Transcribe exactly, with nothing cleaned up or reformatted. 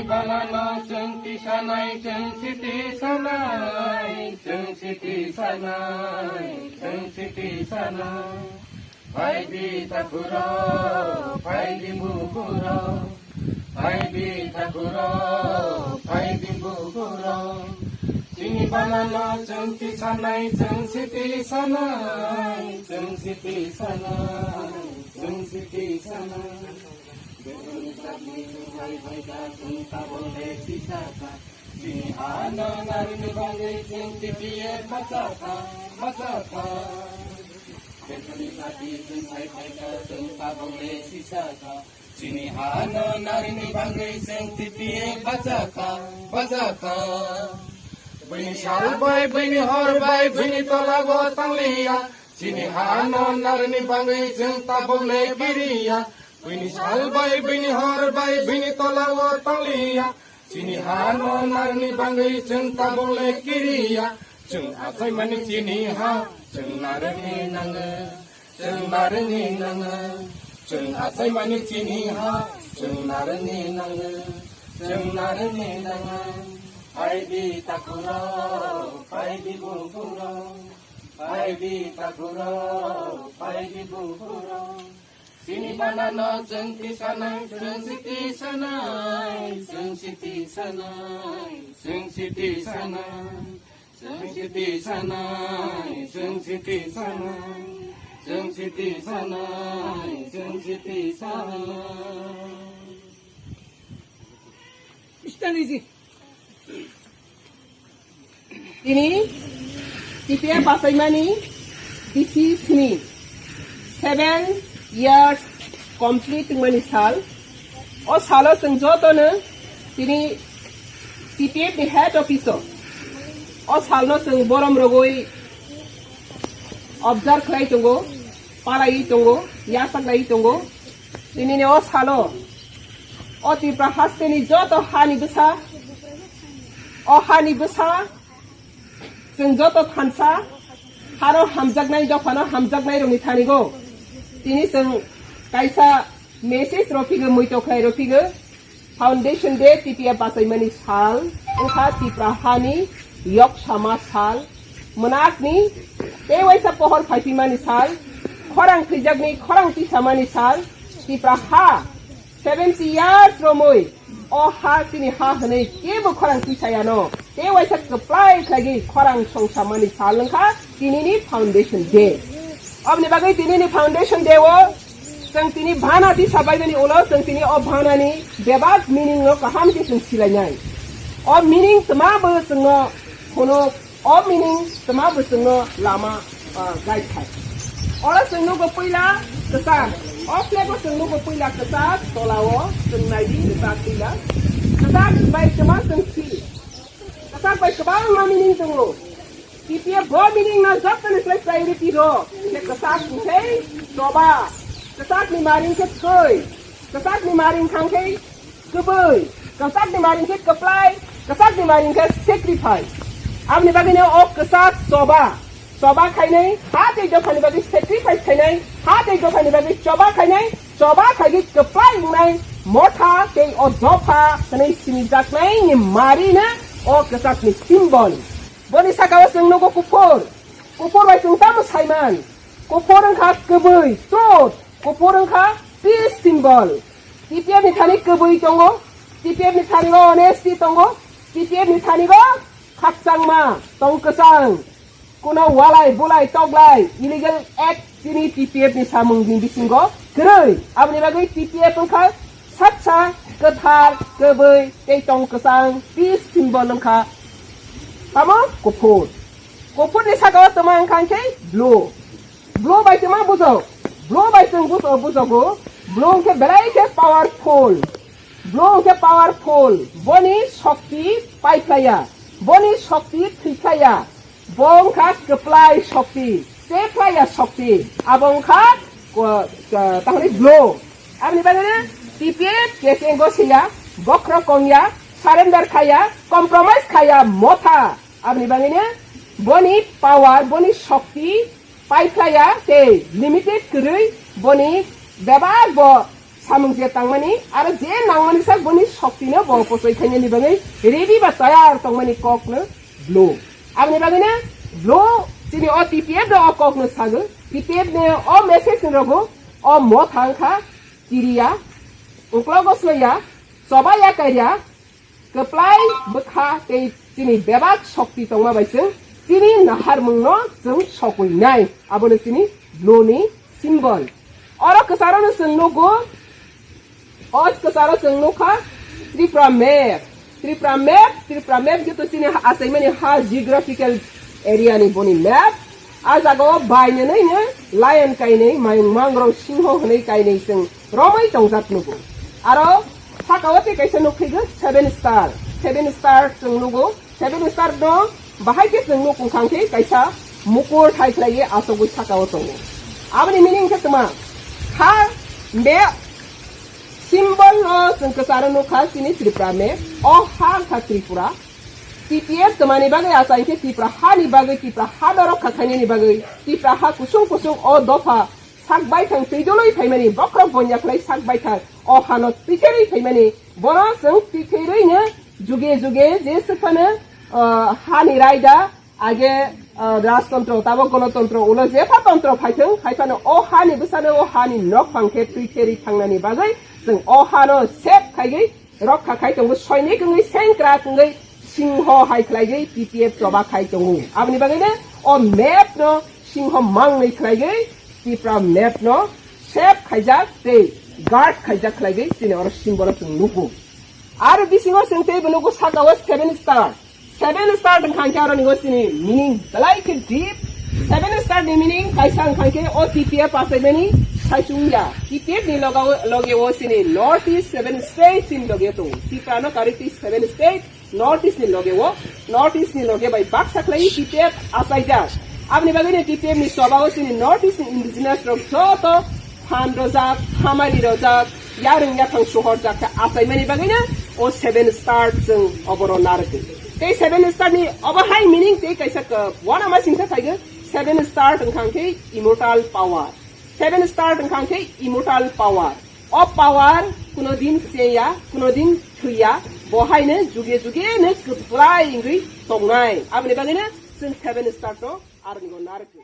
Balano chwng tisanai, chwng siti sanai, chwng siti sanai, chwng siti sanai. Phaidi takhuro, phaidi bukhuro, phaidi takhuro, phaidi bukhuro. Chini balano chwng tisanai, chwng siti sanai, chwng siti sanai, chwng siti sanai. Bethani sakni chwng hai phaikha chwng tabuk le sisakha. Chini hano narwkni bagwi chwng T P F bachakha, bachakha. Bethani sakni chwng hai phaikha chwng tabuk le sisakha. Chini hano narwkni bagwi chwng T P F bachakha, bachakha. Buini sal bai, buini hor bai, buini tola o tangliya. Chini hano narwkni bagwi chwng tabuk le kiriya. Buini sal bai, buini hor bai, buini tola o tangliya. Chini hano narwkni bagwi chwng tabuk le kiriya. Chwng achaimani chini ha, chwng narwkni nango. Chwng narwkni nango. Chwng achaimani chini ha, chwng narwkni nango. Chwng narwkni nango. Phaidi takhuro, phaidi bukhuro. Phaidi takhuro, phaidi bukhuro. Chini balano chwng tisanai, chwng siti sanai, chwng siti sanai, chwng siti sanai, chwng siti sanai, chwng siti sanai, chwng siti sanai, chwng siti sanai. Tini T P F bachaimani bisi sini seven years complete wngmani sal. O salo chwng jotono tini T P F ni head office o, o salno chwng borom rogwi observe khlai tongo, palaiwi tongo, yachaklaiwi tongo. Tinini o salo o Tripura hasteni joto hani bwsa, o hani bwsa chwng joto thansa, haro hamjaknai, dophano hamjaknairokni thanigo tini chwng kaisa message rw phigo, muitok khlai rw phigo. Foundation Day T P F bachaimani sal, wngkha Tripura hani yok sama sal, mwnakni tei waisa pohor phaiphimani sal, khorang thwijakni, khorang tisamani sal, Tripura ha seventy years romwi o ha chini ha hwnwi kebo khorang tisayano. Tei waisa kwplai khlaigwi khorang songsamani sal wngkha tinini Foundation Day. Oboni bagwi tinini Foundation Day o chwng tini bhana tisa baibani ulo chwng tini o bhanani bebak meaning no kaham khe chwng silainai. O meaning twma bo chwngno phunuk, o meaning twma bo chwngno lama, ah, guide khai. Oro chwng nugo puila kwchak, o flag o chwng nugo puila kwchak, tola o chwng naidi kwchak puila. Kwchak bai twma chwng si. Kwchak bai kwbangma meaning tongo. T P F bo meaning no joto ni slai priority rw. Khe kwchak hwnkhe choba. Kwchak ni maring khe thwi. Kwchak ni maring khang khe kwbwi. Kwchak ni maring khe kwplai. Kwchak ni maring khe sacrifice. Aboni bagwi no o kwchak choba. Choba khainai, ha tei dophani bagwi sacrifice khainai, ha tei dophani bagwi choba khainai, choba khaigwi kwplai wngnai motha tei o dopha hwnwi sinijaknaini marino o kwchakni symbol. Boni sakao chwng nugo kuphur. Kuphur bai chwng tamo saiman? Kuphur wngkha kwbwi, truth. Kuphur wngkha peace symbol. T P F ni thani kwbwi tongo, T P F ni thani go honesty tongo, T P F ni thani go khakchangma tong kwchang. Kuno walai, bulai, toglai, illegal act chini T P F ni samung ni bisingo kwrwi. Aboni bagwi T P F wngkha saksa, kwthar, kwbwi, tei tong kwchang, peace symbol wngkha. Tamo? Kuphur. Kuphur ni saka o tama wngkha khe blue. Blue bai tama bujok. Blue bai chwng bujo-, bujogo. Blue wngkhe belai khe powerful. Blue wngkhe powerful. Boni shokti paiphlaiya. Boni shokti thwikhlaiya. Bo wngkha kwplai shokti, chephlaiya shokti. Abo wngkha ko-, ko-, tahoni blue. Aboni bagwino T P F kesengo siya, bokhro kongya, surrender khaya, compromise khaya motha. Aboni bagwino boni power, boni shokti paiphlaiya tei limited kwrwi boni bebak bo Samung je tangmani, aro je nangmani sak boni shokti no bo pochoi khainani bagwi ready ba tayar tongmani kok no blue. Aboni bagwi no blue chini o T P F no o kok no sago, T P F no o message no rogo, o motha wngkha kiriya, uklogo swlaiya, chobaiya kaiya, kwplai bwkha tei chini bebak shokti tongma bai chwng chini naharmung no chwng sokwi nai. Abono chini blue ni symbol. Oro kwcharo no chwng nugo, o kwcharo chwng nukha Tripura map. Tripura map, Tripura map khe to chini ha-, achaimani ha geographical area ni boni map. A jaga o bainenei no lion kainei, mayung mangrove singho hwnwi kainei chwng romwi tongjak nugo. Aro saka o tei kaisa nukphaigo seven star. Seven star chwng nugo. Seven star no bahai khe chwng nuk wngkha khe kaisa mukur thai khlaiwi achugwi saka o tongo. Aboni meaning khe tma? Ha map symbol no chwng kwcharo nukha chini Tripura map. O ha wngkha Tripura. T P F twmani bagwi achai khe Tipra hani bagwi, Tipra ha no rokha khainani bagwi, Tipra ha kusung kusung o dopha sak baithang twi doloi phaimani, bokhorok bonya khlai sak baithang o hano twikherwi phaimani, bono chwng twikherwi no juge juge je swk phano, ah, hani raida age, ah, rajtontro, tabok gonotontro, ulo jepha tontro phaithwng, haiphano o hani bwsano o hani nokphang khe twikherwi thangnani bagwi chwng o hano sep khaigwi rokha khai tongo, soinik wngwi sengkrak wngwi singho hai khlaigwi T P F choba khai tongo. Aboni bagwino o map no singho mangwi khlaigwi Tipra map no sep khaijak tei guard khaijak khlaigwi chini oro symbol o chwng nugo. Aro bisingo chwng teibo nugo saka o seven star. Seven star wngkha khe aro nigo chini meaning belai khe deep. Seven star ni meaning kaisa wngkha khe o T P F achaimani saichung ya. T P F ni loga-, loge o chini North East seven state chini loge tongo. Tipra no karwi twi seven state North East ni loge o, North East ni loge bai baksa khlai T P F achaijak. Aboni bagwi ni T P F ni choba o chini North East ni indigenous rok joto phan rojak, hamari rojak, yarwng yaphang sohor jak khe achaimani bagwino o seven star chwng oborok narwkdi. Tei seven star ni obo hai meaning tei kaisa k-, uanama singsa phaigo, seven star wngkha khe immortal power. Seven star wngkha khe immortal power. O power kuno din cheya, kuno din thwiya, bo haino juge juge no kwplai wngwi tongnai. Aboni bagwino chwng seven star no aroni go narwkdi.